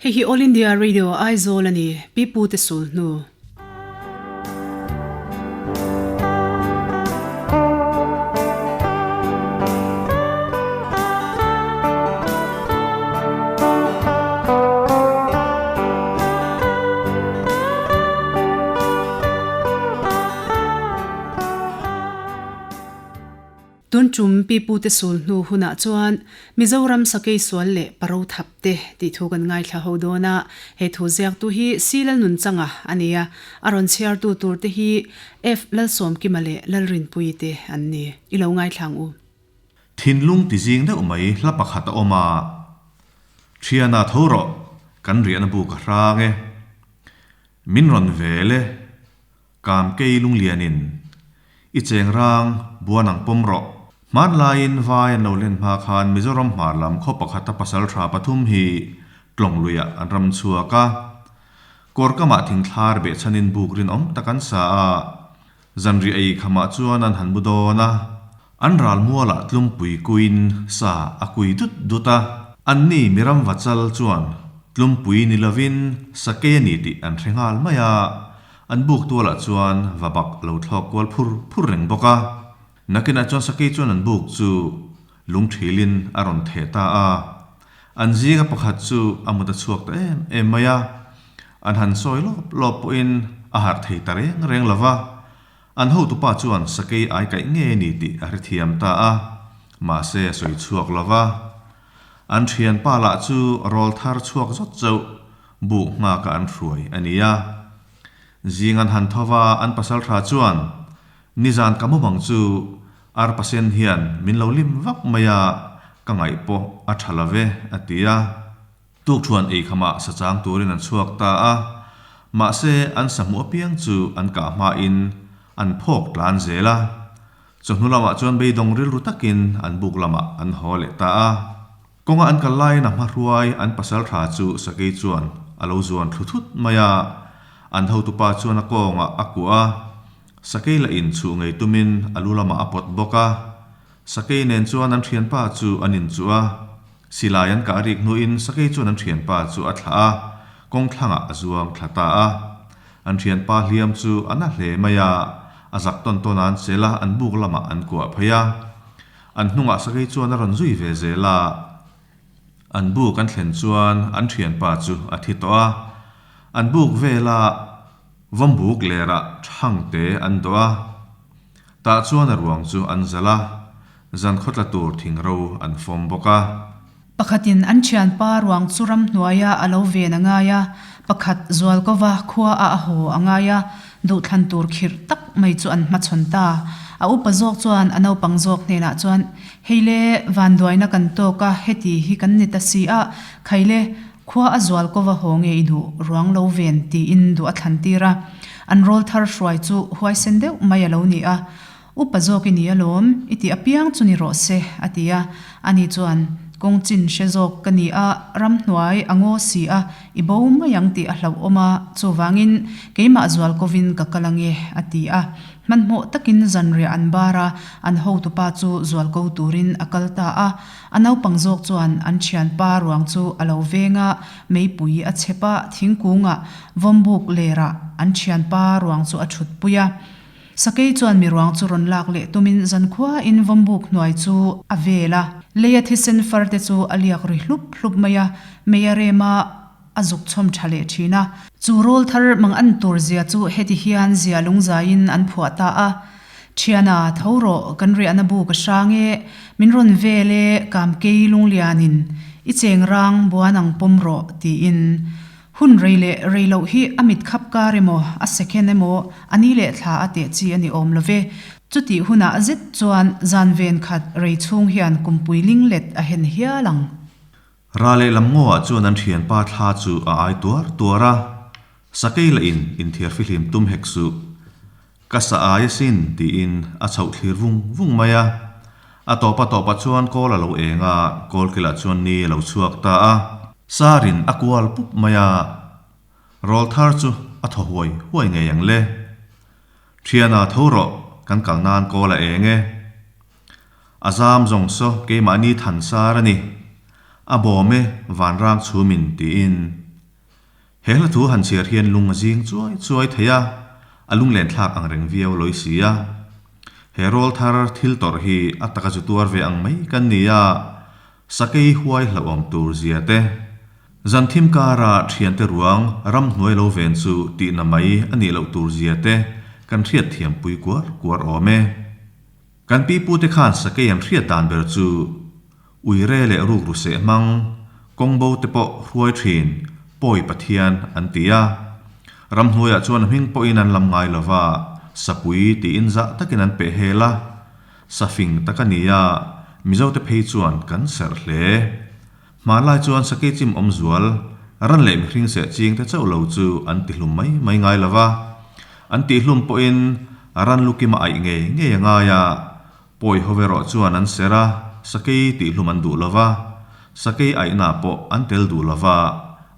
Hei hi All India Radio Aizawl a ni, Pi Pu te sul hnu. Tun tum pipute sul hnu hunah chuan Mizoram sakei sual leh paro thap te tih thu kan ngaithla ho dawn a, he thu ziaktu hi Si Lalnunchanga a ni a, a rawn chhiartu tur te hi F Lalsawmkima leh Lalrinpuii te an ni. I lo ngaithla ang u. Thinlung ti zing deuh mai hla pakhat a awm a, Thiana tho rawh, kan riahna bu ka hrang e. Min rawn vel e. Kamkei lunglianin, I cheng rang, buan ang pawm rawh. Hmanlaiin vai an lo len hma khan Mizoram hmar lam khaw pakhata pasal tha pathum hi tlawng luiah an ram chhuak a. Kawrkamah thingthlar behchhanin buk rinawm tak an sa a, zanriah ei khamah chuan an han mu dawn a. An ral mualah tlumpui kuiin sa a kui dut dut a. Anni miram vachal chuan tlumpui ni lovin sakei a ni tih an hre nghal mai a. An buk tualah chuan va bak a lo thlawk kual phur phur reng bawk a. Nakinah chuan sakei chuan an buk chu lung thilin a rawn theh ta a. An zinga pakhat chu a mut a chhuak ta em em mai a. An han sawi lawp lawp pawhin a harh thei ta reng reng lo va. An hotupa chuan sakei ai kaih ngei a ni tih a hrethiam ta a, mahse a sawi chhuak lo va. An thianpa lah chu rawl thar chhuak zawt chauh Buh nghaka an hruai a ni a. Zing an han tho va, an pasal tha chuan, Nizan ka mumang chu ar pasen hian min lo lim vak mai a, ka ngaih pawh a tha lo ve, a ti a. Tukthuan ei khamah sa chang turin an chhuak ta a. Mahse, an sa hmuh apiang chu an kah hmain an phawk tlan zel a. Chawhnu lamah chuan beidawng rilru takin an buk lamah an haw leh ta a. Kawnga an kal laiin a hmahruai an pasal tha chu sakei chuan a lo zuan thlu thut mai a, an hotupa chuan a kawngah a kuah a, sakei la inchuh ngei tumin a lu lamah a pawt bawk a. Sakei nen chuan an thianpa chu an inchuh a, silai an kah rik hnuin sakei chuan an thianpa chu a thlah a, kawng thlangah a zuang thla ta a. An thianpa hliam chu a na hle mai a, a zak tawn tawn a an sel a, an buk lamah an kuah phei a. An hnungah sakei chuan a rawn zui ve zel a, an buk an thlen chuan an thianpa chu a thi tawh a, an buk vela vawmbuk lerah thangte an dawh a, tah chuan a ruang chu an zalh a, zan khawtla tur thingro an fawm bawk a. Pakhatin an thianpa ruang chu ramhnuaia a lo ven a ngai a, pakhat Zualkova khua a a haw a ngai a, duhthlan tur khirh tak mai chu an hmachhawn ta. A upa zawk chuan a naupang zawk hnenah chuan, Hei le, vanduaina kan tawk a, heti hi kan ni ta si a, khai le, khua a Zualkova haw nge i duh ruang lo ven tiin duh a thlan tir a. An rawl thar hruai chu huaisen deuh mai a lo ni a. Upa zawk i ni alawm, i tih apiang chu ni rawh se, a ti a. Ani chuan, Kawng chin hre zawk ka ni a, ramhnuai a ngaw si a, i bo mai ang tih a hlauhawm a, chuvangin keimah zual kovin ka kal ange, a ti a. Hmanhmawh takin zanriah an bar a, an hotupa chu zual ko turin a kal ta a. A naupang zawk chuan an thianpa ruang chu a lo veng a, meipui a chhep a, thingkungah vawmbuk lerah an thianpa ruang chu a thutpui a. Sakei chuan mi ruang chu rawn lak leh tumin zankhuain vawmbuk hnuai chu a vel a. Leia thisen far te chu a liak ri hlup hlup mai a, mei a rem a, a zuk chhawm tha leh thin a. Chu rawl thar mang an tur zia chu heti hian zia lungzaiin an phuah ta a, Thiana, tho rawh, kan riahna bu ka hrang e, min rawn vel e, Kamkei lunglianin i cheng rang buan ang pawm rawh, tiin. Hun rei leh rei loh hi a mit khap kar emaw, a second emaw, a ni leh thla a teh chi a ni awm lo ve. Chutih hunah zet chuan zan ven khat rei chhung hian kumpui ling let a hen hial ang. Ra leh lam ngawah chuan an thianpa thla chu a ai tuar tuar a, sakei lah in inthiar fihlim tum hek suh. Ka sa ai asin tiin a chhoh thlir vung vung mai a. A tawpa tawpah chuan kawl a lo eng a, kawlkilah chuan ni a lo chhuak ta a. Sarin a kual pup mai a, rawl thar chu a thaw huai huai ngei ang le. Thiana tho rawh, kan kal nan kawl a eng e. A zam zawng saw keimahni than sar a ni. A bawm e, vanrang chhumin tiin. He hla thu han chhiar hian lung a zing chuai chuai thei a, a lunglen thlak ang reng viau lawi si a. He rawl thar thil tawrh hi a taka zu tuar ve ang mai kan ni a, sakei huai hlauhawm tur zia te, zan thim kara thiante ruang ramhnuai lo ven chu tihna mai a nih loh tur zia te kan hriat thiam pui kuar kuar awm e. Kan pipute khan sakei an hriat dan ber chu Uire leh rukru seh hmang, kawngbo te pawh hruai thin, pawi Pathian an ti a. Ramhnuaiah chuan a hming pawhin an lam ngai lova, sapui tiin zah takin an peh hel a. Safing tak a ni a, Mizote phei chuan kan serh hle. Hmanlai chuan sakei chim awm zual, ran leh mihring seh ching te chauh lo chu an tihlum mai mai ngai lova. An tihlum pawhin ran lukima aih ngei ngei a ngai a, Pawi ho erawh chuan an ser a, sakei tihhlum an duh lo va, sakei aihna pawh an tel duh lo va,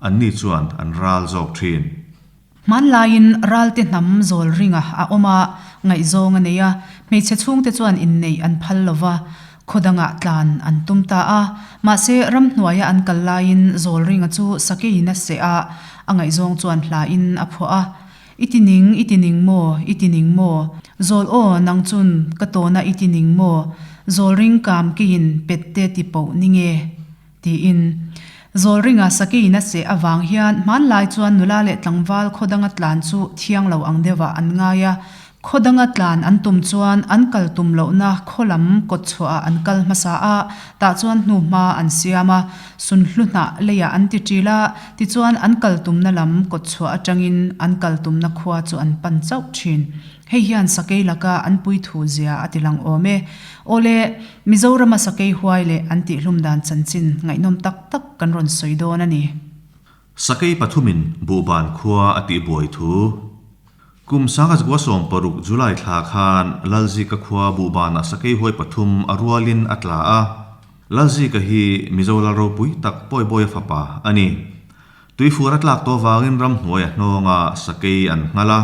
anni chuan an ral zawk thin. Hmanlaiin ralte hnam zawl ringa a awm a, ngaihzawng a nei a, hmeichhe chhungte chuan inneih an phal lo va, khaw dangah tlan an tum ta a. Mahse, ramhnuaia an kal laiin zawl ringa chu sakeiin a seh a, a ngaihzawng chuan hlain a phuah a. I ti ning, i ti ning maw, i ti ning maw? Zawl aw, nang chun ka tawna i ti ning maw? Zawl ring kam keiin pet te ti poh ni nge? Tiin. Zawl ringa sakeiin a seh avang hian hmanlai chuan nula leh tlangval khaw danga tlan chu thiang lo ang deuhah an ngai a. Khaw danga tlan an tum chuan an kal tum lohna khaw lam kawt chhuahah an kal hmasa a, tah chuan hnuhma an siam a, sunhlu hnah leiah an ti ṭil a, tichuan an kal tumna lam kawt chhuah aṭangin an kal tumna khua chu an pan chauh ṭhin. Hei hian sakei laka an puithu zia a ti lang awm e. Awle, Mizorama sakei huai leh an tihhlum dan chanchin ngaihnawm tak tak kan rawn sawi dawn a ni. Sakei pathumin Buhban khua a tihbuai thu. Kum sangazgua 16 July thla khan Lalzika khua Buhbanah sakei huai pathum a rualin a tla a. Lalzika hi Mizo lal ropui tak Pawibawia fapa a ni. Tuifur a tlak tawh vangin ramhnuai a hnawnga sakei an nghal a,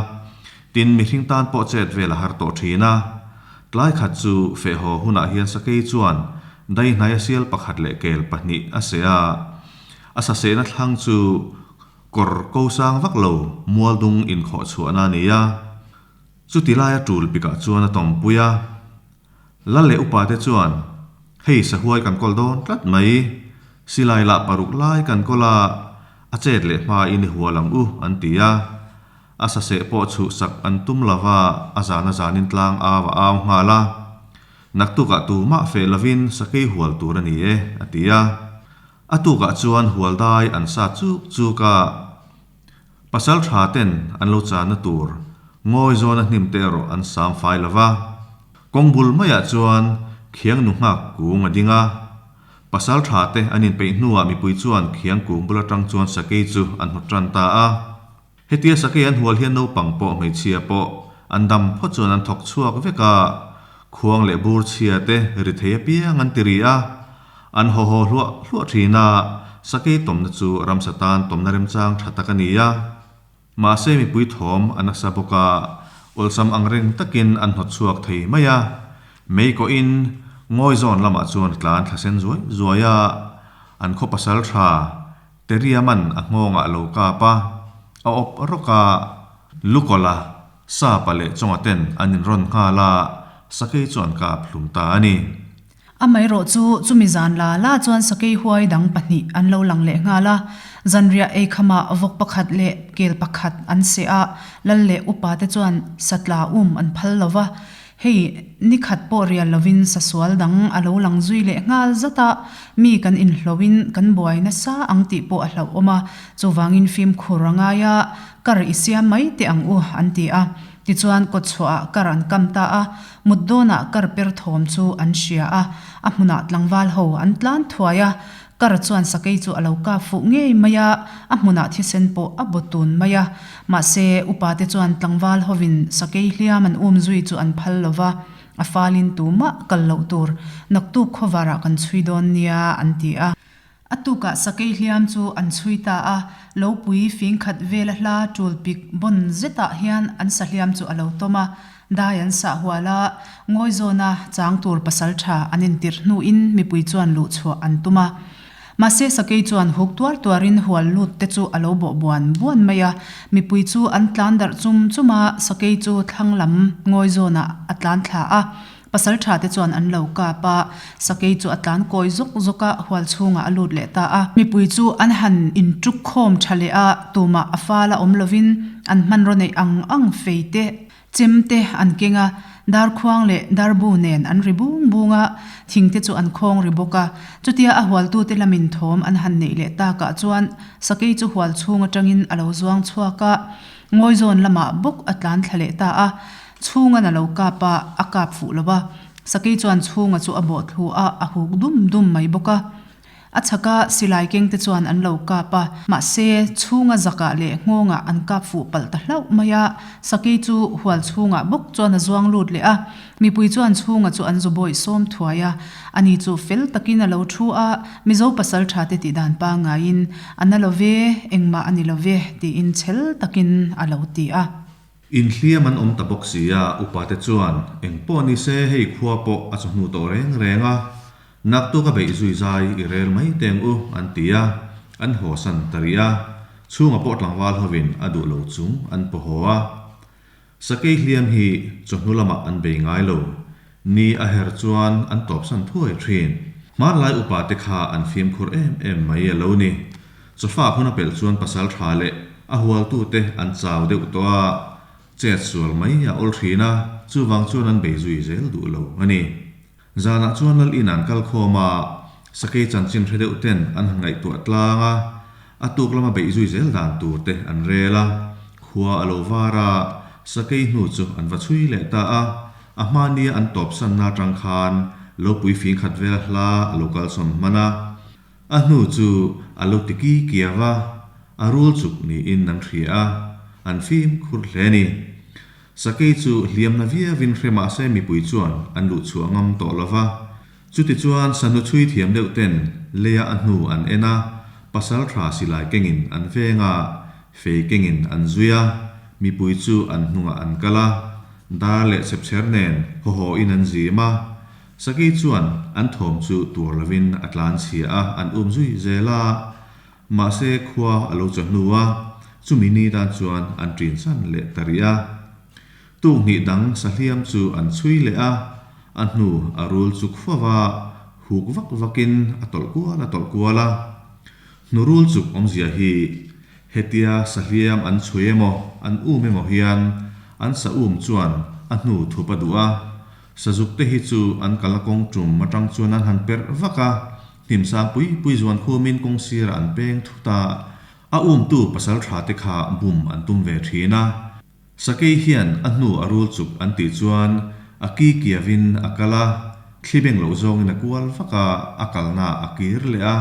tin mihring tan pawh chet vel a har tawh thin a. Tlai khat chu fehhaw hunah hian sakei chuan daihnai a sial pakhat leh kel pahnih a seh a. A sasehna thlang chu Kawr ko sang vak lo mual dung inkhawh chhuahna a ni a, chuti laia tul pikah chuan a tawmpui a. Lal leh upate chuan, Hei sahuai kan kawl dawn tlat mai, silai lah paruk lai kan kawl a, a chet leh hmain i hual ang u, an ti a. A saseh pawh chhuhsak an tum lo va, a zan a zanin tlang au a au nghal a. Naktukah tumah feh lovin sakei hual tur a ni e, a ti a. A tukah chuan hual dai an sa chuk chuk a, pasal tha ten an lo channa tur ngawi zawna hnim te erawh an sam fai lo va. Kawng bul maiah chuan khiang nu nghak kung a ding a, pasal tha te an inpeih hnuah mipui chuan khiang kung bul atang chuan sakei chu an hnawt tan ta a. Hetia sakei an hual hian naupang pawh hmeichhia pawh an dam phawt chuan an thawk chhuak vek a, khuang leh bur chhia te ri thei apiang an ti ri a, an haw haw hluah hluah thin a, sakei tawmna chu ramsa tan tawmna remchang tha tak a ni a. Mahse mipui thawm a nasa bawk a, awlsam ang reng takin an hnawt chhuak thei mai a, mei kawhin ngawi zawn lamah chuan a tlan thla sen zuai zuai a, an khaw pasal tha Teriaman a nghawngah a lo kap a, a awp rawk a, Lukawla, Sapa leh Chawnga ten an inrawn nghal a, sakei chu an kap hlum ta a ni. Amaherawh chu, chumi zan la la chuan sakei huai dang pahnih an lo lang leh nghal a, zanriah eikhamah vawk pakhat leh kel pakhat an seh a, lal leh upa te chuan satla um an phal lo va, Hei, ni khat pawh rial lovin sasual dang a lo lang zui leh nghal zat a, mi kan inhlohin kan buai nasa ang tih pawh a hlauhawm a, chuvangin fimkhur a ngai a, kar i siam mai teh ang u, an ti a. Tichuan kawtchhuahah kar an kam ta a, mut dawnah kar per thawm chu an hria a, a hmunah tlangval ho an tlan thuai a, Kar chuan sakei chu a lo kap fuh ngei mai a, a hmunah thisen pawh a baw tun mai a. Mahse, upate chuan tlangval hovin sakei hliam an um zui chu an phal lo va, a falin tumah kal loh tur naktuk khawvarah kan chhui dawn nia an ti a. A tukah sakei hliam chu an chhui ta a, lopui fing khat vela hla tul pik bawn zetah hian an sahliam chu a lo tawm a. Dai an sah hual a, ngawi zawna chang tur pasal tha an intirh hnuin mipui chuan luh chhuah an tum a. Mahse sakei chuan huk tuar tuarin hual lut te chu a lo bawh buan buan mai a, mipui chu an tlan darh chum chum a, sakei chu thlang lam ngawi zawnah a tlan thla a. Pasal tha te chuan an lo kap a, sakei chu a tlan kawi zawk zawk a, hual chhungah a lut leh ta a. Mipui chu an han intuk khawm tha leh a, tumah a fal a awm lovin an hmanraw neih ang ang fei te, chem te an keng a, darkhuang leh darbu nen an ri bung bung a, thing te chu an khawng ri bawk a. Chutia a hualtute lamin thawm an han neih leh takah chuan sakei chu hual chhung atangin a lo zuang chhuak a, ngawizawn lamah bawk a tlan thla leh ta a. Chhunga'n a lo kap a, a kap fuh lo va. Sakei chuan chhunga chu a bawh thlu a, a huk dum dum mai bawk a. A chhaka silai kengte chuan an lo kap a, mahse, chhunga zakah leh nghawngah an kap fuh palh ta hlauh mai a. Sakei chu hual chhungah bawk chuan a zuang lut leh a. Mipui chuan chhunga chu an zu bawih sawm thuai a. Ani chu fel takin a lo thu a, Mizo pasalṭhate tih dan pangaiin, A na lo ve, engmah a ni lo ve, tiin chhel takin a lo ti a. Inhliam an awm ta bawk si a, upate chuan, Eng pawh ni se, hei khua pawh a chawhnu tawh reng reng a, naktuk a beih zui zai i rel mai teng u, an ti a, an hawsan ta rih a, chhunga pawh tlangval hovin a duh lo chung an paw haw a. Sakei hliam hi chawhnu lamah an bei ngai lo, ni a her chuan an tawpsan thuai thin. Hmanlai upate kha an fimkhur em em mai a lo ni. Chawfak hun a pelh chuan pasal tha leh a hualtute an chau deuh tawh a, chet sual mai a awl thin a, chuvang chuan an bei zui zel duh lo a ni. Zanah chuan Lal in an kal khawm a, sakei chanchin hre deuh ten an han ngaihtuah tlang a, a tuk lama beih zui zel dan tur te an rel a, khua a lo var a, sakei hnu chu an va chhui leh ta a, a hmania an tawpsanna atang khan lo pui fing khat vel hla a lo kalsawn hman a. A hnu chu a lo ti ki kiau a, a rul chuk niin an hria a, an fimkhur hle a ni. Sakei chu hliamna viauin hre mah se mipui chuan an luh chhuah ngam tawh lo va. Chutichuan sahnu chhui thiam deuh ten leia a hnu an en a, pasal tha silai kengin an veng a, fei kengin an zui a, mipui chu an hnungah an kal a, dar leh chhepchher nen hawhawin an zim a, Sakei chuan an thawm chu tuar lovin a tlan chhia a, an um zui zel a. Mahse khua a lo chaw hnu a, chumi ni tan chuan an ṭin san leh ta rih a. Tuk hnih dang sahliam chu an chhui leh a, a hnu a rul chuk fo va, huk vak vakin a tawlh kual a tawlh kual a. Hnu rul chuk awmzia hi hetia sahliam an chhui emaw an um emaw hian an sa um chuan a hnu thup a duh a, Sazuk te hi chu an kal a kawng tum atang chuan an han perh vak a, hnimsang pui pui zuan khumin kawng sirah an peng thut a, a umtu pasal tha te kha bum an tum ve thin a. Sakei hian a hnu a rul chuk an tih chuan a ki kiavin a kal a, thli beng loh zawngin a kual vak a, a kalna a kir leh a,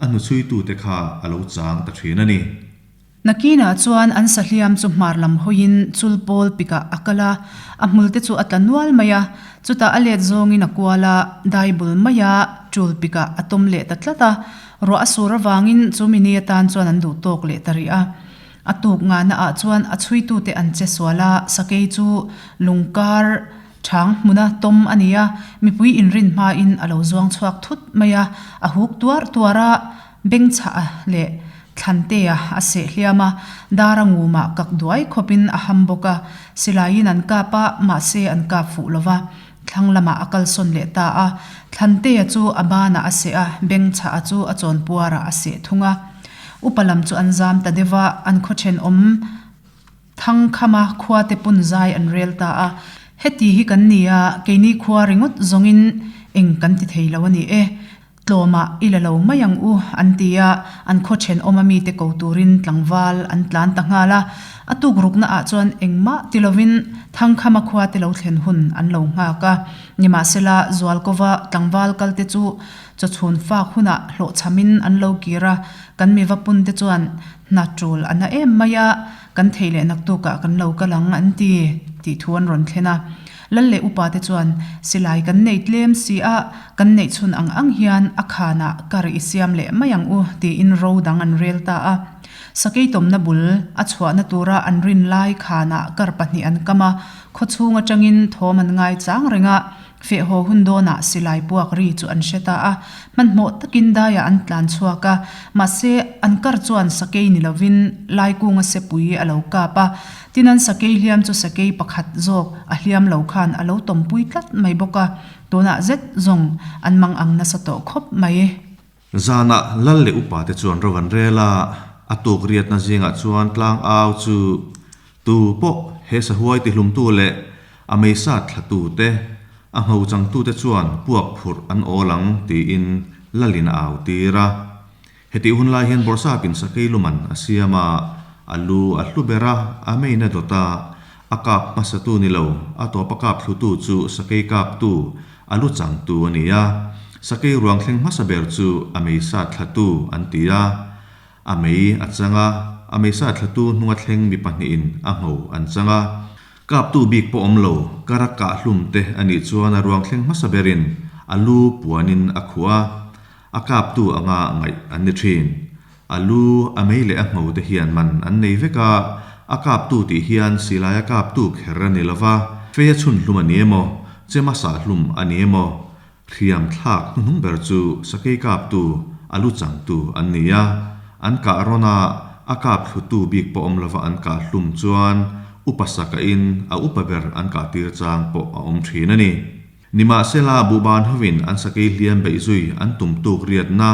a hnuchhuitute kha a lo chang ta thin a ni. Nakinah chuan an sahliam chu hmar lam hawiin chul pawl pikah a kal a, a hmulte chu a tla nual mai a, chutah a let zawngin a kual a, dai bul maia chul pikah a tawm leh ta tlat a, ruah a sur avangin chu mini atan chuan an duh tawk leh ta rih a. A tuk ngahna ah chuan a chhuitute an che sual a, sakei chu lungkar chhang hmuna tawm a ni a, mipui inrin hmain a lo zuang chhuak thut mai a, a huk tuar tuar a, Bengchhah leh Thlantea a seh hliam a, dar a ngumah kak duai khawpin a ham bawk a, silaiin an kap a, mahse an kap fuh lo va, thlang lamah a kalsawn leh ta a. Thlantea chu a banah a seh a, Bengchhah chu a chawnpuarah a seh thung a. Upa lam chu an zam ta deuh a, an khaw thenawm Thangkhama khuate pun zai an rel ta a. Heti hi kan ni a, keini khua ringawt zawngin eng kan ti thei lo a ni e. Tlawmah i la lo mai ang u, an ti a, an khaw thenawm a mite ko turin tlangval an tlan ta nghal a. A tuk rukna ah chuan engmah ti lovin Thangkhama khuate lo thlen hun an lo nghak a. Nimahsela, Zualkova tlangval kalte chu chawchhun fak hunah hlawhchhamin an lo kir a, kan mi va punte chuan hna tul a na em mai a, kan thei leh naktukah kan lo kal ang an ti, tih thu an rawn thlen a. Lal leh upa te chuan, Silai kan nei tlem si a, kan neih chhun ang ang hian a khanah kar i siam leh mai ang u, tiin ro dang an rel ta a. Sakei tawmna bul a chhuahna tura an rin lai khanah kar pahnih an kam a, khawchhung atangin thawm an ngai chang reng a. Feh haw hun dawnah silai puak ri chu an hre ta a, hmanhmawh takin daiah an tlan chhuak a, mahse an kar chuan sakei ni lovin laikunga sepui a lo kap a, tin an sakei hliam chu sakei pakhat zawk a hliam lo khan a lo tawmpui tlat mai bawk a, tunah zet zawng an mang ang nasa tawh khawp mai. Zanah lal leh upa te chuan ro an rel a, a tuk riatna zingah chuan tlang au chu tu pawh he sahuai tihlumtu leh a meisat thlatu te, a ngho changtu te chuan puak phurh an awl ang tiin lalin a au tir a. Hetih hun lai hian Bawrhsapin sakei luman a siam a, a lu a hlu ber a, a mein a dawt a, a kap hmasatu ni lo, a tawp a kap thlutu chu sakei kaptu, a lu changtu a ni a. Sakei ruang thleng hmasa ber chu a mei sat thlatu an ti a, a mei a chang a, a mei sat thlatu hnunga thleng mi pahnihin a ngho an chang a. Kaptu bik pawh awm lo, kar a kah hlum te a nih chuan a ruang thleng hmasa berin a lu puanin a khuh a, A kaptu anga ngaih an ni thin. A lu, a mei leh a ngho te hian man an nei vek a, a kaptu tih hian silai a kaptu kher a ni lo va, fei a chhun hlum a ni emaw, chem a sah hlum a ni emaw, hriam thlak hnuhnung ber chu sakei kaptu, a lu changtu an ni a, an kah rawn a, a kap thlutu bik pawh awm lova an kah hlum chuan upa sakain a upa ber an kah tir chang pawh a awm thin a ni. Nimahsela, buhban hovin an sakei hliam beih zui an tum tuk riatna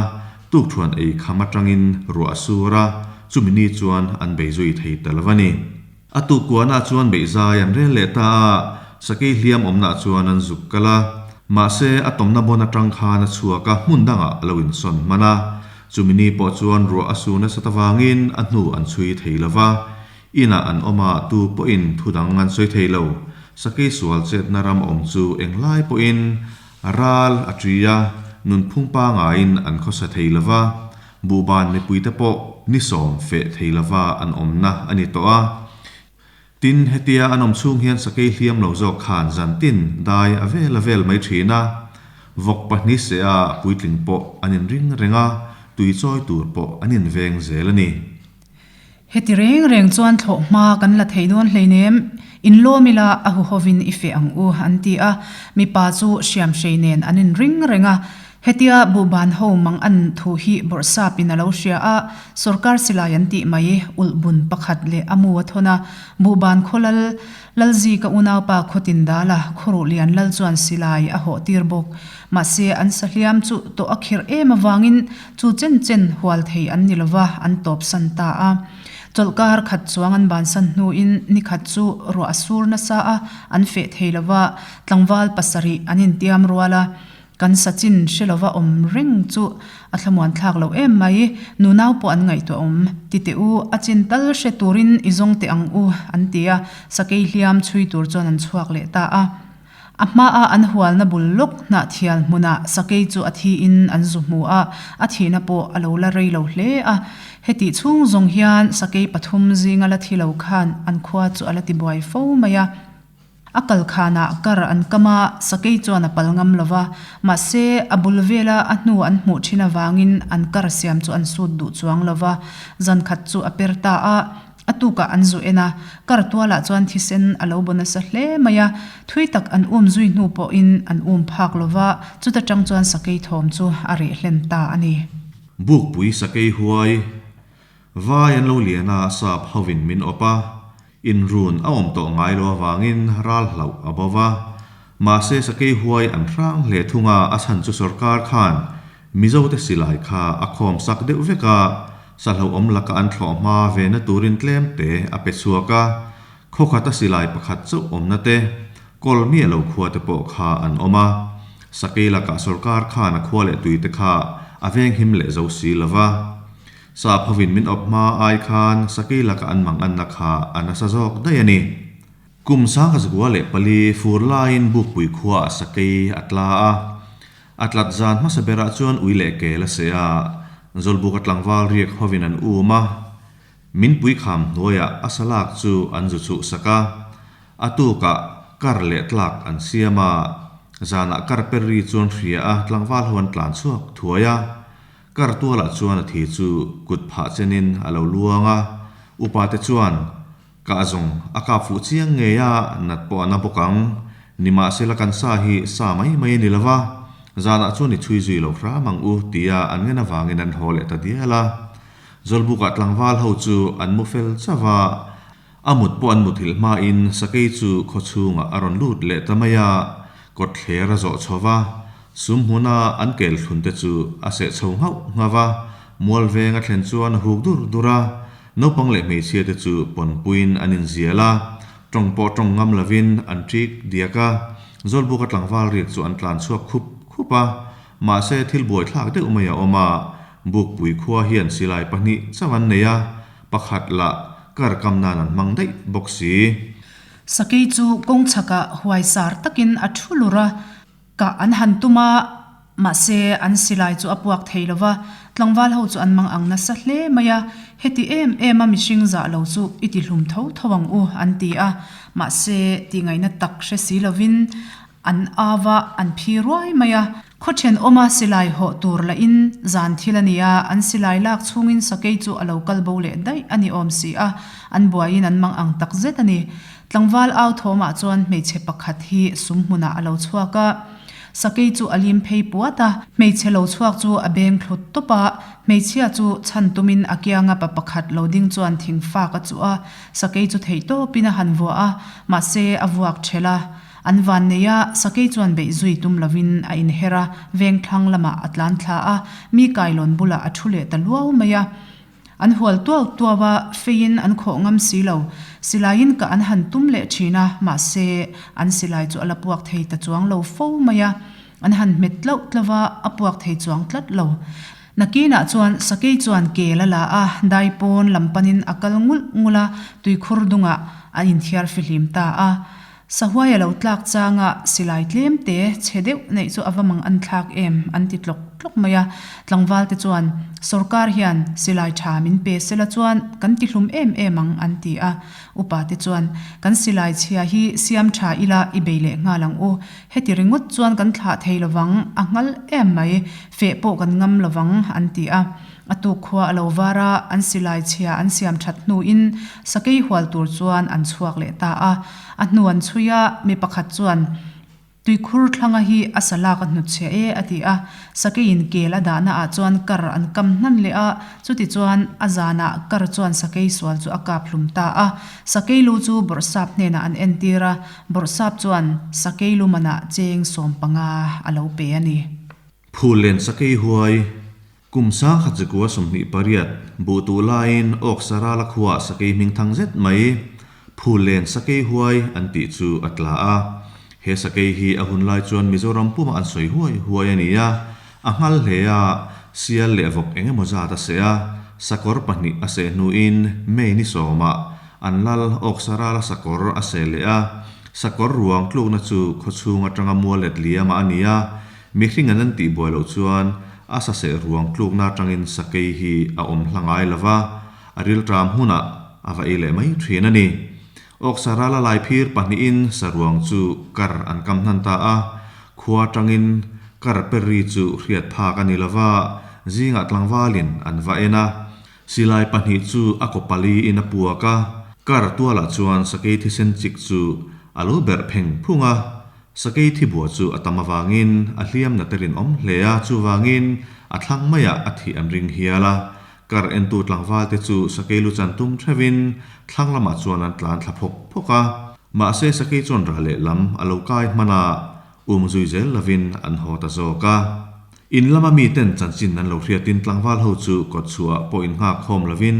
tukthuan ei kham atangin ruah a sur a, chumi ni chuan an bei zui thei ta lo a ni. A tuk kuanah chuan beihzai an rel leh ta a, sakei hliam awmnah chuan an zuk kal a. Mahse, a tawmna bawn atang khan a chhuak a, hmun dangah a lo insawn hman a. Chumi ni pawh chuan ruah a sur nasat avangin a hnu an chhui thei lo va, Inah an awm a, tu pawhin thu dang an sawi thei lo. Sakei sual chetna ram awm chu englai pawhin ral a ṭi a, nunphung pangaiin an khawsa thei lo va, buhban mipuite pawh ni sawm feh thei lova an awmna a ni tawh a. Tin, hetia an awm chhung hian sakei hliam lo zawk khan zantin dai a vel a vel mai ṭhin a, vawk pahnih seh a puitling pawh an inring reng a, tui chawi tur pawh an inveng zel a ni. Heti reng reng chuan thlawh hma kan la thei dawn hleinem, inlawm ila a huhovin i feh ang u, an ti a. Mipa chu hriamhrei nen an inring reng a. Hetia buhban ho mang an thu hi bawrhsapin a lo hria a, sawrkar silai an tih mai, ulh bun pakhat leh a mu a thawn a. Buhban khaw lal Lalzika unaupa Khawtin Dala khuruh lian lal chuan silai a hawh tir bawk. Mahse, an sahliam chu tawh a khirh em avangin chu chen chen hual thei an ni lova, an tawpsan ta a. Chawlhkar khat chuang an bansan hnuin ni khat chu ruah a sur nasa a, an feh thei lova, tlangval pasarih an intiam rual a. Kan sachin hre lova awm reng chu a thlamuan thlak loh em mai, nunau pawh an ngaihtuah awm. Ti teh u, a chin tal hre turin i zawng teh ang u, an ti a, sakei hliam chhui tur chuan an chhuak leh ta a. A hmaa an hualna bul lawk hnahthial hmunah sakei chu a thiin an zu hmu a, a thihna pawh a lo la rei lo hle a. Hetih chhung zawng hian sakei pathum zinga la thi lo khan an khua chu a la tibuai fo mai a. A kal khanah kar an kam a, sakei chuan a pal ngam lo va, mahse a bul vela a hnu an hmuh thin avangin an kar siam chu an sut duh chuang lo va, zan khat chu a per ta a, a tukah an zu en a, kar tualah chuan thisen a lo baw nasa hle mai a, thui tak an um zui hnu pawhin an um phak lo va, chuta tang chuan sakei thawm chu a reh hlen ta a ni. Bukpui sakei huai Vai an lo lian a, sap hovin min awp a, inrun a awm tawh ngai lo avangin ral hlauh a bo va. Mahse sakei huai an hrang hle thung a, a chhan chu sorkar khan Mizote silai kha a khawm sak deuh vek a, sahlauhawm laka an thlawh hma ve na turin tlem te a pe chhuak a, khawkhata silai pakhat chauh awmna te, kawl miah lo khua te pawh kha an awm a. Sakei lakah sorkar khan a khua leh tui te kha a venghim leh zo si lo va. Sap hovin min awp hma ai khan sakei laka an mang anna kha a nasa zawk daih a ni. Kum 1904 fur laiin Bukpui khuaah sakei a tla a. A tlat zan hmasa berah chuan ui leh kel a seh a, Zawlbuka tlangval riak hovin an um a. Min pui kham hnuaiah a salak chu an zu chhuh sak a. A tukah kar leh tlak an siam a. Zanah kar per ri chuan hria a tlangval ho an tlan chhuak thuai a. Kar tualah chuan a thi chu kut phah chenin a lo luang a, upate chuan, Kah zawng a kap fuh chiang ngei a, nat pawh a na bawk ang. Nimahsela kan sa hi sa mai mai a ni lo va, zanah chuan i chhui zui lo hram ang u tia an ngen avangin an haw leh ta dial a. Zawlbukah tlangval ho chu an mu fel chauh a, a mut pawh an muthilh hmain sakei chu khaw chhungah a rawn lut leh ta mai a, kawtthler a zawh chho va, sum hmuna an kel thlun te chu a seh chho nghauh nghauh a, mual veng a thlen chuan a huk dur dur a, naupang leh hmeichhia te chu pawnpuiin an inzial a, tawng pawh tawng ngam lovin an ṭik diak a, Zawlbuka tlangval riak chu an tlan chhuak khup khup a, mahse thil buaithlak deuh mai a awm a, Bukpui khua hian silai pahnih chauh an nei a, pakhat lah kar kam nan an hmang daih bawk si. Sakei chu kawng chhakah huaisar takin a thu lur a, kah an han tum a, mahse an silai chu a puak thei lo va, tlangval ho chu an mang ang nasa hle mai a, heti em em a mihring zah lo chu i ti hlum tho tho ang u an ti a, mahse tihngaihna tak hre si lovin An au a, an phi ruai mai a. Khaw thenawma silai hawh tur lahin zan thil a ni a, an silai lak chhungin sakei chu a lo kal bo leh daih a ni awm si a, an buaiin an mang ang tak zet a ni. Tlangval au thawmah chuan hmeichhe pakhat hi sum hmunah a lo chhuak a, sakei chu a lim phei puat a, hmeichhe lo chhuak chu a beng thlut tawp a, hmeichhia chu chhan tumin a kianga pa pakhat lo ding chuan thingfak a chuh a, sakei chu theihtawpin a han vuah a, mahse a vuak ṭhelh a. An van nei a, sakei chuan beih zui tum lovin a inher a, veng thlang lamah a tlan thla a, mi kailawn bulah a thu leh ta luau mai a. An hual tuau tuau a, feiin an khawh ngam si lo. Silaiin kah an han tum leh thin a, mahse, an silai chu a la puak thei ta chuang lo fo mai a. An han hmet tlauh tlauh a, a puak thei chuang tlat lo. Nakinah chuan sakei chuan kel a la a, dai pawn lam panin a kal ngulh ngulh a, tuikhur dungah a inthiar fihlim ta a. Sahuai a lo tlak changa silai tlem te chhe deuh neih chu a va mang an thlak em an ti tlawk tlawk mai a. Tlangval te chuan sawrkar hian silai tha min pe sela chuan kan ti hlum em em ang an ti a. Upa te chuan kan silai chhia hi siam tha ila i bei leh nghal ang u. Heti ringawt chuan kan thlah thei lovang a nghal em mai feh pawh kan ngam lovang an ti a. A tuk khua a lo var a, an silai chhia an siam that hnuin sakei hual tur chuan an chhuak leh ta a. A hnu an chhui a, mi pakhat chuan, Tuikhur thlanga hi a salak a hnutchhiah e, a ti a. Sakeiin kel a dahna ah chuan kar an kam hnan leh a, chutichuan a zanah kar chuan sakei sual chu a kap hlum ta a. Sakei lu chu Bawrhsap hnenah an entir a, Bawrhsap chuan sakei lu manah cheng 15 a lo pe a ni. Phullen sakei huai Kum sangkhat zikua 28 buh tuh laiin awk Sarala khuaah sakei hming thang zet mai, Phullen Sakei Huai an tih chu a tla a. He sakei hi a hun lai chuan Mizoram pumah an sawi huai huai a ni a, a nghal hle a, sial leh vawk eng emaw zat a seh a, sakawr pahnih a seh hnuin May ni sawmah an lal awk Sarala sakawr a seh leh a, sakawr ruang tlukna chu khawchhung atanga mual let liamah a ni a, Mihring an an tih buai loh chuan a saseh ruang tlukna atangin sakei hi a awm hla ngai lo va, a rilṭam hmunah a va ei leh mai ṭhin a ni. Awksa rala lai phir pahnihin saruang chu kar an kam hnan ta a, khua atangin kar per ri chu hriat phak a ni lo va, zingah tlangvalin an va en a, silai pahnih chu a kaw pali in a puak a, kar tualah chuan sakei thisen chik chu a lo berh pheng phung a, Sakei thibua chu a tam avangin a hliam na te rinawm hle a, chuvangin a thlang maiah a thih an ring hial a. Kar entu tlangval te chu sakei lu chan tum theuhin thlang lamah chuan an tlan thla phawk phawk a. Mahse sakei chuan rah leh lam a lo kai hman a, um zui zel lovin an haw ta zawk a. In lama miten chanchin an lo hriatin tlangval ho chu kawtchhuah pawh innghak khawm lovin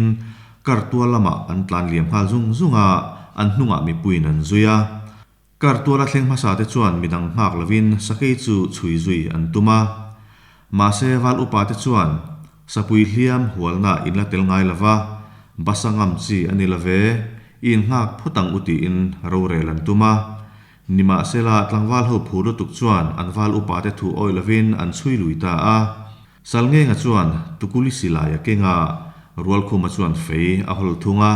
kar tual lamah an tlan liam nghal zung zung a, an hnungah mipuiin an zui a. Kar tuala thleng hmasa te chuan midang nghak lovin sakei chu chhui zui an tum a. Mahse val upa te chuan sapui hliam hualna in la tel ngai lova, basa ngam chi a ni love, i in nghak phawt ang u tiin rorel an tum a. Nimahsela tlangval ho phur lutuk chuan an val upa te thu awih lovin an chhui lui ta a. Salngenga chuan Tukuli silai a keng a, Rualkhuma chuan fei a hawl thung a.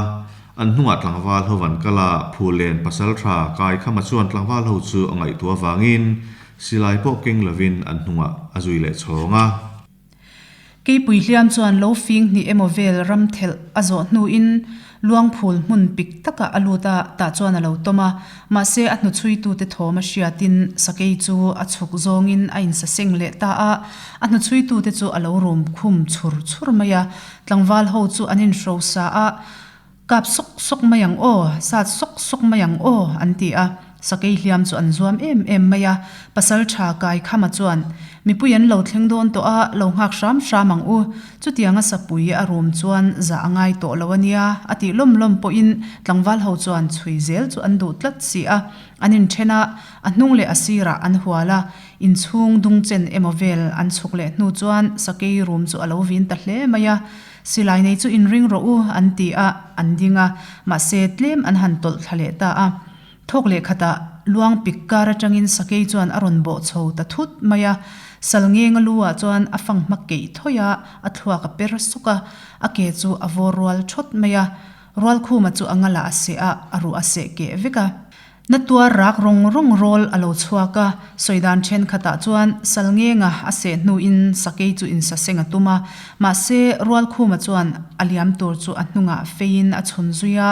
An hnungah tlangval ho an kal a, Phulen pasaltha Kaikhama chuan tlangval ho chu a ngaihtuah avangin silai pawh keng lovin an hnungah a zui leh chhawng a. Keipui hliam chuan lo fing hnih emaw vel ram thelh a zawh hnuin Luangphul hmun pik takah a lut a, tah chuan a lo tawm a. Mahse a hnuchhuitute thawm a hriatin sakei chu a chhuk zawngin a insaseng leh ta a, a hnuchhuitute chu a lo rum khum chhur chhur mai a. Tlangval ho chu an inhrosa a, Kap sawk sawk mai ang aw, sat sawk sawk mai ang aw, an ti a. Sakei hliam chu an zuam em em mai a. Pasal tha kai Khama chuan, Mipui an lo thleng dawn tawh a, lo nghak hram hram ang u. Chutianga sapui a rum chuan zah a ngai tawh lo a nia, a tih lawm lawm pawhin tlangval ho chuan chhui zel chu an duh tlat si a. An inthen a, a hnung leh a sirah an hual a. Inchhung dung chen emaw vel an chhuk leh hnu chuan sakei rum chu a lo vin ta hle mai a. Silai nei chu inring rawh u, an ti a, an ding a, mahse tlem an han tawlh thla leh ta a. Thawk leh khatah luang pik kar atangin sakei chuan a rawn bawh chho ta thut mai a, sal ngenga lu ah chuan a fang hma keih thawih a, a thluak a per sawk a, a ke chu a vawr rual thawt mai a, Rualkhuma chu a ngalah a seh a, a ruh a seh keh vek a. Na tuar rak rawng rawng rawl a lo chhuak a, sawi dan thenkhatah chuan Salngenga a seh hnuin sakei chu insaseng a tum a, mahse Rualkhuma chuan a liam tur chu a hnungah feiin a chhun zui a,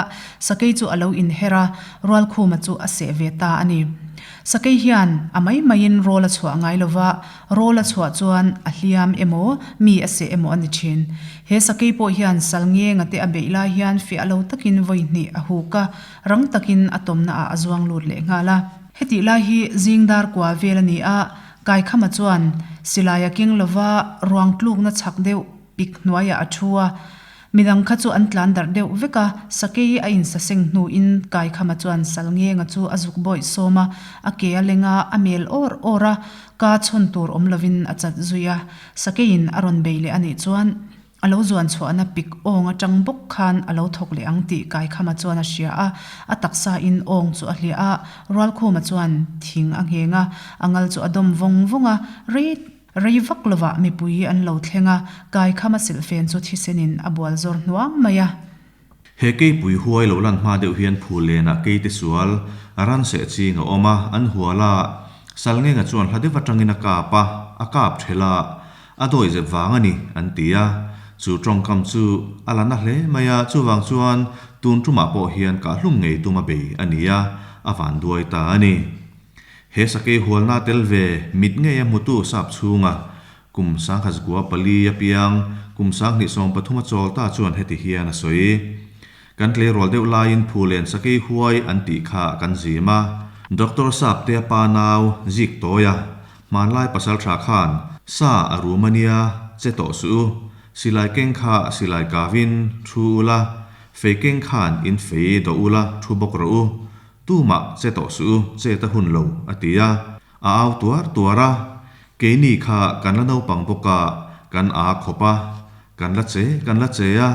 sakei chu a lo inher a, Rualkhuma chu a seh ve ta a ni. Sakei hian a mai maiin rawl a chhuah ngai lo va, rawl a chhuah chuan a hliam emaw, mi a seh emaw a ni thin. He sakei pawh hian Salngenga te a beih lai hian fiah lo takin vawi hnih a huk a, Rang takin a tawmna ah a zuang lut leh nghal a. Hetih lai hi zing dar kua vel a ni a, Kaikhama chuan silai a keng lova ruang tlukna chhak deuh pik hnuaiah a thu a. Midang kha chu an tlan darh deuh vek a, sakei a insaseng hnuin Kaikhama chuan Salngenga chu a zuk bawih sawm a, a ke a leng a, a mel awr awr a, ka chhawn tur awm lovin a chat zui a. Sakeiin a rawn bei leh a nih chuan A lo zuan chhuahna pik awng atang bawk khan a lo thawk leh ang tih Kaikhama chuan a hria a, a taksa in awng chu a hliah a, Rualkhuma chuan thing a ngheng a, a ngal chu a dawm vawng vawng a, rei rei vak lovah mipui an lo thleng a, Kaikhama silhfen chu thisen in a bual zawr hnuang mai a. He keipui huai lo lan hma deuh hian phul lenah keite sual a ran seh ching a awm a, an hual a, Salngenga chuan hla deuh atangin a kap a, a kap ṭhelh a, a dawi zep vang a ni, an ti a. Chu tawngkam chu a la na hle mai a, chuvang chuan tun tumah pawh hian kahhlum ngei tum a bei a ni a, a vanduai ta a ni. He sakei hualna tel ve mit ngei a hmutu sap chhunga Kum sangkhat kua pali a piang, kum 2013 a chawl ta chuan heti hian a sawi. Kan tleirawl deuh laiin Phulen sakei huai an tih kha kan zim a. Doctor Saptea pa nau zik tawi a, hmanlai pasal tha khan sa a rum a nia, che tawh suh u, silai keng kha silai kavin thu ula, fei keng khan in fei dawh ula thu bawk rawh u, tumah che tawh suh u, chet a hun lo, a ti a. A au tuar tuar a, keini kha kan la naupang bawk a, kan aa khawp a, kan la che kan la che a,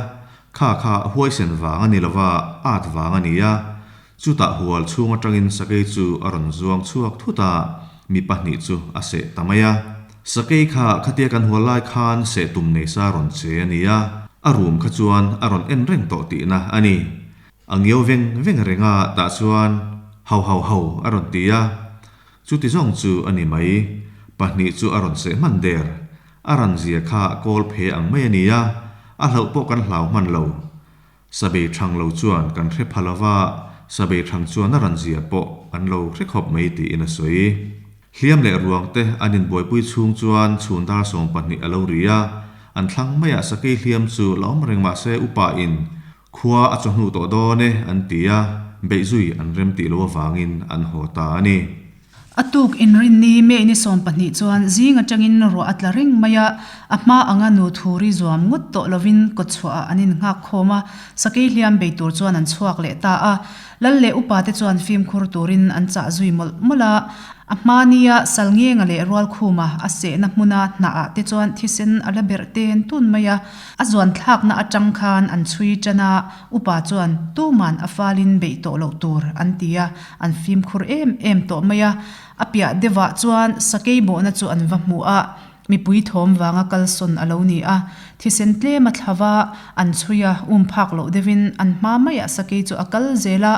kha kha huaisen vang a ni lo va, at vang a ni a. Chutah hual chhung atangin sakei chu a rawn zuang chhuak thut a, mi pahnih chu a seh ta mai a. Sakei kha khatia kan hual lai khan seh tum nei sa rawn che a ni a, a rum kha chuan a rawn en reng tawh tihna a ni. A ngiau veng veng reng a, tah chuan Hau hau hau a rawn ti a. Chuti zawng chu a ni mai. Pahnih chu a rawn seh hman der. A ran zia kha kawl phe ang mai a ni a, a hlauh pawh kan hlau hman lo. Sabei thang lo chuan kan hre pha lo va, sabei thang chuan a ran zia pawh an lo hre khawp mai tiin a sawi. Hliam leh ruang te an inbuaipui chhung chuan chhun dar 12 a lo ri a, an thlang maiah sakei hliam chu la awm reng mah se upa in Khua a chawhnu tawh dawn e an ti a, beihzui an rem tih loh avangin an haw ta a ni. A tuk inrinni May ni 12 chuan zing atangin ruah a tla reng mai a, a hma anga nu thuri zuam ngawt tawh lovin kawtchhuahah an innghak khawm a, sakei hliam bei tur chuan an chhuak leh ta a. Lal leh upate chuan fimkhur turin an chah zui mawlh mawlh a, a hma nia Salngenga leh Rualkhuma a sehna hmuna hnahah te chuan thisen a la berh ten tun mai a. A zuan thlakna atang khan an chhui tan a, upa chuan tuman a falin beih tawh loh tur an ti a, an fimkhur em em tawh mai a. A piah deuhah chuan sakei bawhna chu an va hmu a, mipui thawm vanga kalsawn a lo ni a. Thisen tlem a thla va, an chhui a, um phak loh deuhin an hma maiah sakei chu a kal zel a,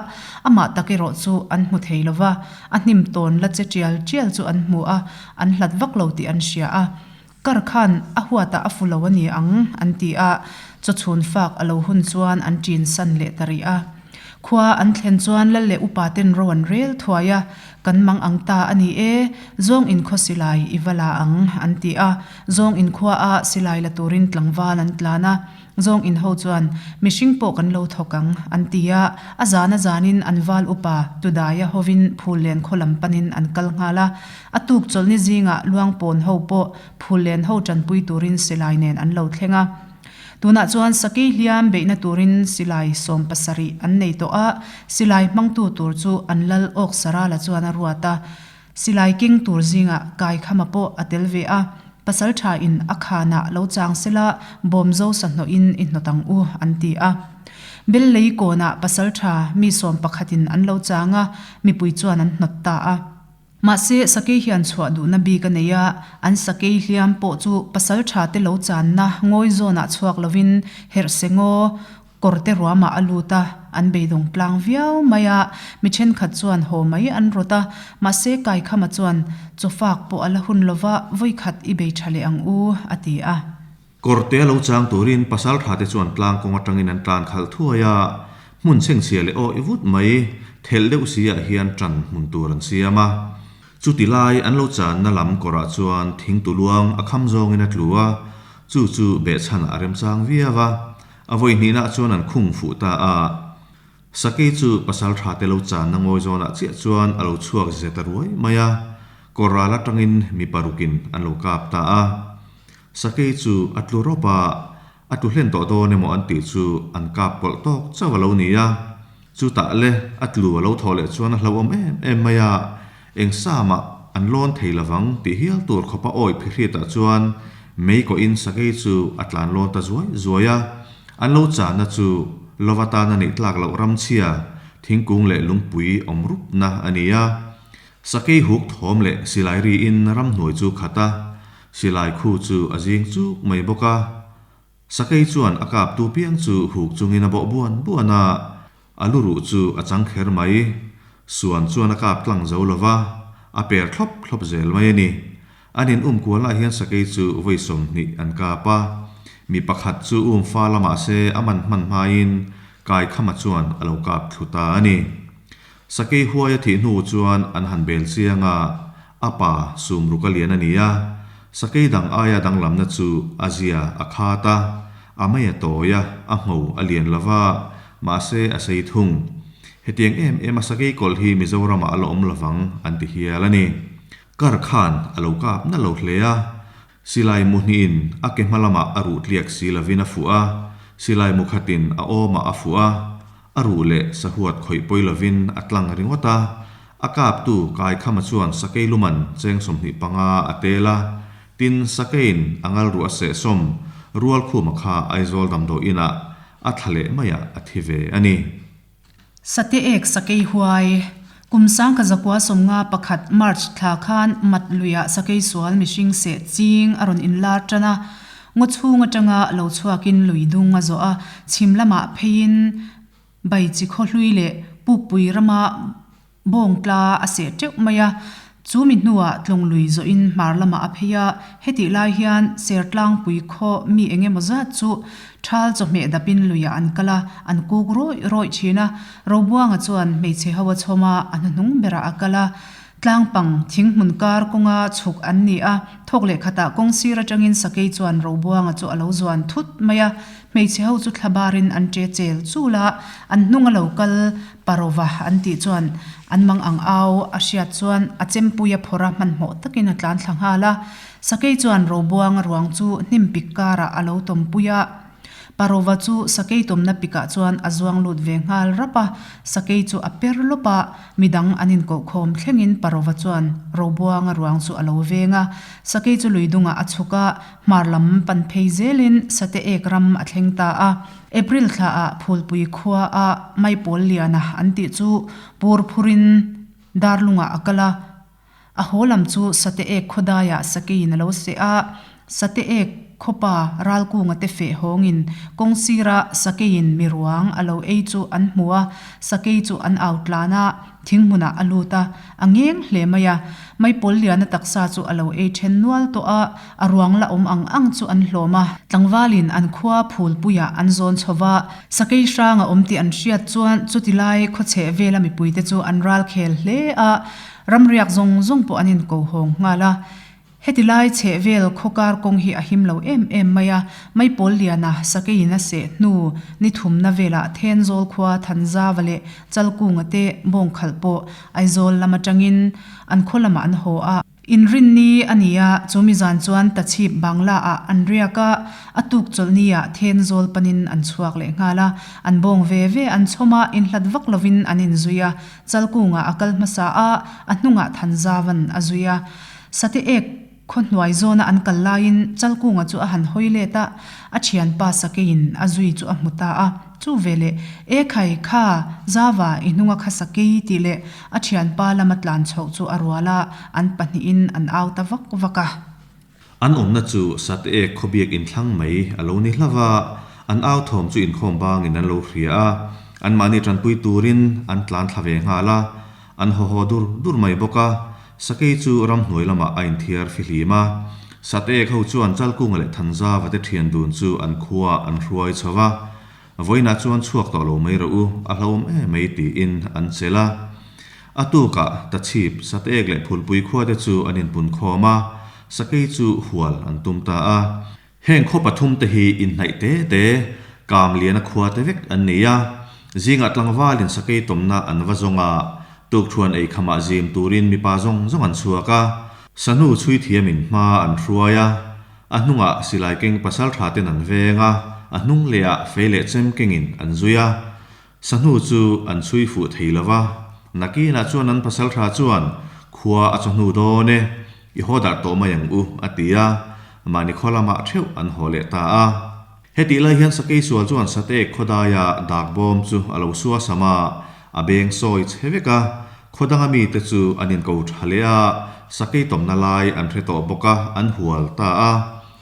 amah tak erawh chu an hmu thei lo va, a hnim tawn la che tial tial chu an hmu a, an hlat vak lo tih an hria a. Kar khan a huatah a fu lo a ni ang, an ti a. Chawchhun fak a lo hun chuan an ṭin san leh ta rih a. Khua an thlen chuan lal leh upa ten ro an rel thuai a, Kan mang ang ta a ni e, zawng in khaw silai i va la ang, an ti a. Zawng in khua a silai la turin tlangval an tlan a. Zawng in ho chuan, Mihring pawh kan lo thawk ang, an ti a. A zan a zanin an val upa Tudaia hovin Phullen khaw lam panin an kal nghal a. A tuk chawlhni zingah Luangpawn ho pawh Phullen ho tanpui turin silai nen an lo thleng a. Tunah chuan sakei hliam beihna turin silai 70 an nei tawh a, silai hmangtu tur chu an lal awk Sarala chuan a ruat a. Silai keng tur zingah Kaikhama pawh a tel ve a, Pasaltha in a khanah lo chang sela bawmzo sa hnawhin i hnawt ang u, an ti a. Bel lei kawnah Pasaltha mi sawm pakhatin an lo chang a, mipui chuan an hnawt ta a. Mahse, sakei hian chhuah duhna bik a nei a, an sakei hliam pawh chu pasaltha te lo channa ngawi zawnah chhuak lovin herhse ngaw kawrte ruamah a lut a, an beidawng tlang viau mai a, mi thenkhat chuan haw mai an rawt a, mahse Kaikhama chuan chawfak pawh a la hun lova vawikhat i bei tha leh ang u, a ti a. Kawrte a lo chang turin pasaltha te chuan tlang kawng atangin an tlan khalh thuai a, hmun chhengchhia leh awi vut mai thelh deuh si ah hian tan hmun tur an siam a. Chuti lai an lo channa lam kawrah chuan thingtu luang a kham zawngin a tlu a, chu chu behchhan a remchang viau a, a vawi hnihna chuan an khung fuh ta a. Sakei chu pasaltha te lo channa ngawi zawnah chiah chuan a lo chhuak ze ta ruai mai a, kawr ral atangin mi parukin an lo kap ta a. Sakei chu a tlu rawp a, a tlu hlen tawh dawn emaw an tih chu an kap kawlh tawk chauh a lo ni a. Chutah le a tlu a lo thawh leh chuan a hlauhawm em em mai a, eng samah an lawn thei lovang tih hial tur khawpa awi phihriatah chuan mei kawhin sakei chu a tlan lawn ta zuai zuai a. An lo chahna chu lova tan a nih tlak loh ramchhia, thingkung leh lungpui awm rupna a ni a. Sakei huk thawm leh silai riin ramhnuai chu khat a, silai khu chu a zing chuk mai bawk a. Sakei chuan a kap tu piang chu huk chungin a bawh buan buan a, a lu ruh chu a chang kher mai. Suan chuan a kap tlang zo lo va, a per thlawp thlawp zel mai a ni. An in um kual ah hian sakei chu vawi 20 an kap a, mi pakhat chu um fal a mahse a man hman hmain Kaikhama chuan a lo kap thlu ta a ni. Sakei huai a thih hnu chuan an han bel chiang a, a pa Sumruka lian a ni a, sakei dang aia danglamna chu a zia a khat a, a mei a tawi a, a ngho a lian lo va, mahse a sei thung. Hetiang em em a sakei kawlh hi Mizoramah a la awm lovang an ti hial a ni. Kar khan a lo kap na lo hle a, silai mu hnihin a ke hma lamah a ruh tliak si lovin a fuh a, silai mu khatin a awmah a fuh a, A ruh leh sahuat khawih pawi lovin a tlang ringawt a, a kaptu Kaikhama chuan sakei luman cheng 25 a tel a, tin sakeiin a ngal ruah sehsawm Rualkhuma kha Aizawl damdawi inah a thla leh maiah a thi ve a ni. Sate ek sakei huai. Kum 1991 March thla khan Mat luiah sakei sual mihring seh ching a rawn inlar tan a, Ngaw chhung atanga lo chhuakin lui dung a zawh a, chhim lamah pheiin Baichi khawhlui leh Pukpui rama bawngtla a seh teuh mai a. Chu mi hnuah tlawng lui zawhin hmar lamah a phei a, hetih lai hian Sertlangpui khaw mi eng emaw zat chu thal chawhmeh dapin luiah an kal a, an kuk rawih rawih thin a. Robuanga chuan hmeichhe ho a chhawm a, a hnuhnung berah a kal a. Tlangpang, thinghmun kar kawnga chhuk an ni a, thawk leh khatah kawng sir atangin sakei chuan Robuanga chu a lo zuan thut mai a, hmeichhe ho chu thla barin an che chel chul a, an hnung a lo kal Parova an tih chuan an mang ang au a hriat chuan a chempui a phawrh a hmanhmawh takin a tlan thla nghal a, sakei chuan Robuanga ruang chu hnim pik karah a lo tawmpui a. Parova chu sakei tawmna pikah chuan a zuang lut ve nghal rap a, sakei chu a per lawp a, midang an inkohkhawm thlengin Parova chuan Robuanga ruang chu a lo veng a, sakei chu lui dungah a chhuk a, hmar lam pan phei zelin Sate ek ram a thleng ta a. April thlaah Phulpui khua a Maipawl Liana an tih chu pur phurin Darlungah a kal a, A haw lam chu Sate ek khaw daiah sakeiin a lo seh a, Sate ek khawpa ralkunga te feh hawngin kawng sira sakeiin mi ruang a lo ei chu an hmu a, sakei chu an au tlan a. Thinghmunah a lut a, a ngeng hle mai a. Maipawl liana taksa chu a lo ei then nual tawh a, a ruang la awm ang ang chu an hlawm a. Tlangvalin an khua phulpuiah an zawn chho va, sakei hrang a awm tih an hriat chuan chuti lai khawchheh vela mipuite chu an ral khel hle a, ramriak zawng zawng pawh an inko hawng nghal a. Heti lai chheh vel khaw kar kawng hi a him lo em em mai a, Maipawl liana sakeiin a seh hnu ni thumna velah Thenzawl khua Thanzava leh Chalkunga te bawngkhalh pawh Aizawl lam atangin an khaw lamah an haw a. Inrinni a ni a, chu mi zan chuan Tachhip Bangla ah an riak a, a tuk chawlhni ah Thenzawl panin an chhuak leh nghal a, an bawng ve ve an chhawm a, inhlat vak lovin an inzui a, Chalkunga a kal hmasa a, a hnungah Thanzavan a zui a. Sate ek khaw hnuai zawna an kal laiin Chalkunga chu a han hawi let a, a thianpa Sakeiin a zui chu a hmu ta a. Chu veleh, E khai, kha, Zava, i hnunga kha Sakei tih leh a thianpa lama tlan chhoh chu a rual a, an pahnihin an au ta vak vak a. An awmna chu Sate ek khaw biak inthlang mai a lo ni hlauh a, an au thawm chu inkhawm bangin an lo hria a, anmahni tanpui turin an tlan thla ve nghal a. An haw haw dur dur mai bawk a, Sakei chu ramhnuai lamah a inthiar fihlim a. Sateek ho chuan Chalkunga leh Thanzava te thian dun chu an khuaah an hruai chho va, Vawiinah chuan chhuak tawh lo mai rawh u, a hlauhawm em mai tiin an chelh a. A tukah Tachhip, Sateek leh Phulpui khua te chu an inpun khawm a, Sakei chu hual an tum ta a. Heng khaw pathum te hi inhnaih te te, kam liana khua te vek an ni a. Zingah tlangvalin sakei tawmna an va zawng a, tukthuan ei khamah zim turin mipa zawng zawng an chhuak a. Sahnu chhui thiamin hma an hruai a, a hnungah silai keng pasal tha ten an veng a, a hnung lehah fei leh chem kengin an zui a. Sahnu chu an chhui fuh thei lo va, nakinah chuan an pasal tha chuan khua a chawhnu dawn e, i haw darh tawh mai ang u, a ti a, mahni khaw lamah theuh an haw leh ta a. Hetih lai hian sakei sual chuan Sateek khawdaia dak bawm chu a lo sua sam a, a beng sawi chhe vek a, khaw danga mite chu an inko tha leh a, sakei tawmna lai an hre tawh bawk a, an hual ta a.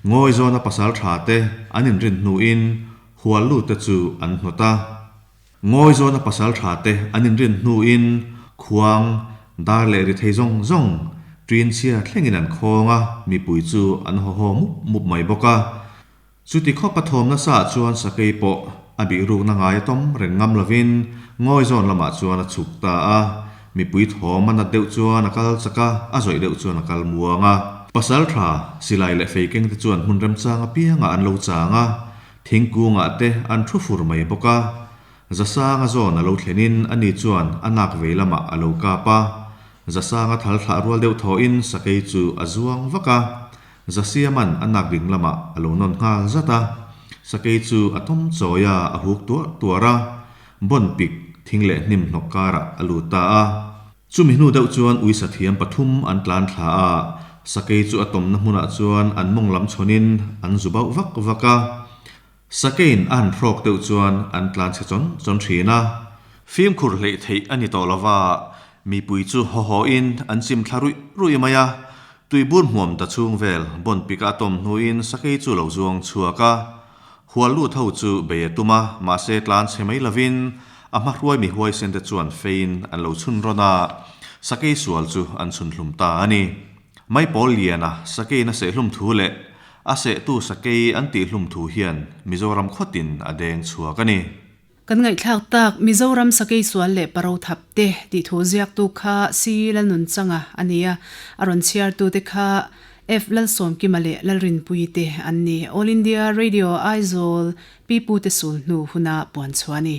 Ngawi zawna pasal tha te an inrin hnuin Hual lut te chu an hnawt a. Ngawi zawna pasal tha te an inrin hnuin khuang, dar leh ri thei zawng zawng ṭin chhia thlengin an khawng a, mipui chu an haw haw mup mup mai bawk a. Chuti khawp a thawm nasa ah chuan sakei pawh a bih rukna ngai a tawm reng ngam lovin ngawi zawn lamah chuan a chhuk ta a. Mipui thawm a nat deuh chuan a kal chak a, a zawih deuh chuan a kal muang a. Pasal tha, silai leh fei keng te chuan hmun remchang apiangah an lo chang a, Thingkungah te an thu fur mai bawk a, Zasanga zawn a lo thlenin ani chuan a nak vei lamah a lo kap a, Zasanga thal thlah rual deuh thawhin sakei chu a zuang vak a, Zasiaman a nak ding lamah a lo nawn nghal zat a, sakei chu a tawm chawi a, a huk tuarh tuarh a, bawn pik thing leh hnim hnawk karah a lut ta a. Chumi hnu deuh chuan uisa thiam pathum an tlan thla a, sakei chu a tawmna hmunah chuan an mawng lam chhawnin an zu bauh vak vak a. Sakeiin a han hrawk deuh chuan an tlan chhe chawn chawn thin a. Fimkhur hleih theih a ni tawh lo va, mipui chu haw hawin an chim thla ruih ruih mai a. Tuibur hmuam ta chhung vel bawn pika a tawm hnuin sakei chu lo zuang chhuak a. Hual lut ho chu bei a tum a, mahse tlan chhe mai lovin a hmahruai mi huaisen te chuan feiin an lo chhun rawn a, sakei sual chu an chhun hlum ta a ni. Maipawl liana sakeiin a sehhlum thu leh a sehtu sakei an tihhlum thu hian Mizoram khawtin a deng chhuak a ni. Kan ngaihthlak tak Mizoram sakei sual leh paro thap te tih thu ziaktu kha C Lalnunchanga a ni a, a rawn chhiartute kha F Lalsawmkima leh Lalrinpuii te an ni. All India Radio Aizawl Pipute sul hnu huna puan chhuah a ni.